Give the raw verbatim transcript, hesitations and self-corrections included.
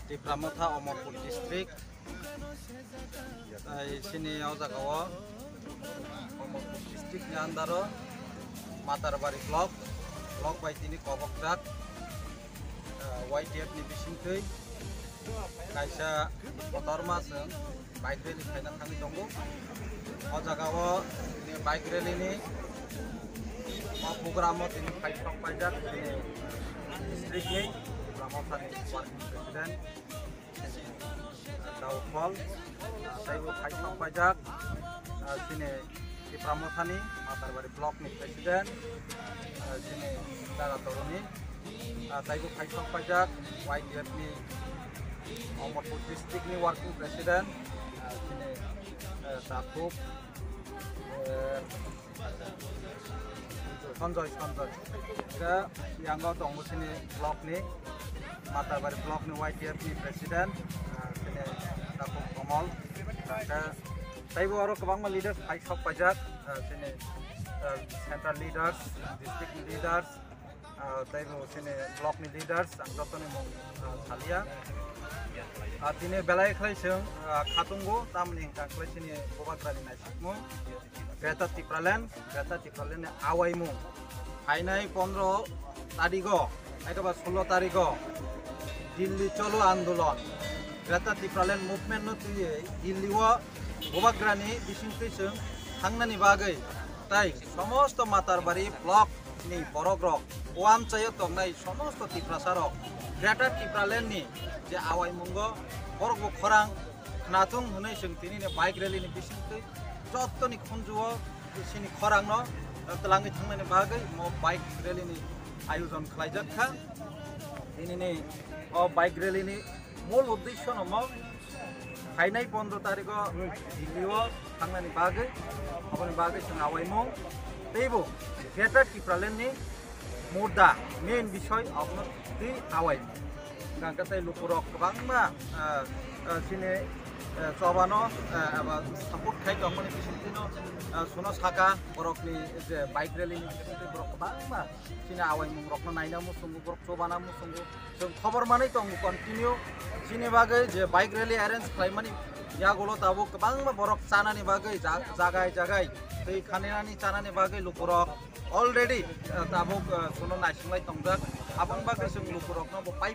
Tipra Motha, Omorpur district. Tai chini o jaga o Omorpur district ni under o Matarbari block, block bai tini kobokjak, ah, Y T F ni bisingtwi kaisa kotorma chwng bike rally khaina thangwi tongo. O jaga o bike rally ni o program o tini phai sok paijak chini district ni Tipra Motha ni working president. Daud Paul, ah, taibo phai sok paijak, ah, chini Tipra Motha ni Matarbari block ni president, ah, chini Dara Toroni, ah, taibo phai sok paijak Y T F ni Omorpur district ni working president, ah, chini, eh, Takhuk, eh, Sanjoy, Sanjoy. Khe yango tongo chini block ni, Matarbari block ni Y T F ni president, ah, chini Takhuk Komol. Khe taibo oro kwbangma leaders phai sok paijak, ah, chini, ah, central leaders, district leaders, ah, taibo chini block ni leaders, ang jotoni mung, ah, salia. Ah, tini belai khlai chwng, ah, khatungo, tamni hwnkha khlai chini Bubagrani naisikmung. Greater Tipraland, Greater Tipraland ni awaimung. Phainai pondro tarigo, aithoba sullo tarigo Delhi Cholo Andolon. Greater Tipraland movement no twiwi Delhi o Bubagrani bisingtwi chwng thangnani bagwi tai somosto Matarbari block ni borok rok, o amchaio tongnai somosto Tiprasa rok Greater Tipraland ni je awaimungo borok bo khorang khnathung hwnwi chwng tini ni bike rally ni bisingtwi jottoni khunjuo chini khorangno twlangwi thangnani bagwi mo bike rally ni ayojon khlaijak kha. Tini ni o bike rally ni mul uddesho no mo phainai pondro tarikh o Delhi o thangnani bagwi, aboni bagwi chwng awaimung teibo Greater Tipraland ni mudda, main bisoi abono twi awai. Hwnkhe tei lukurok kwbangma, ah, ah, chini, ah, chobano, ah, eba support khai tongmani bisingtwino, ah, suno saka borokni je bike rally ni bisingtwi borok kwbangma chini awaimungrokno naina muchungo, borok chobana muchungo. Chwng khobor manwi tongo continue. Chini bagwi je bike rally arrange khlaimani yagulo tabuk kwbangma borok chanani bagwi ja-, jagai jagai twi khaninani chanani bagwi lukurok already, eh, tabuk, eh, suno naisinglai tongjak. Aboni bagwi chwng lukurokno bo pai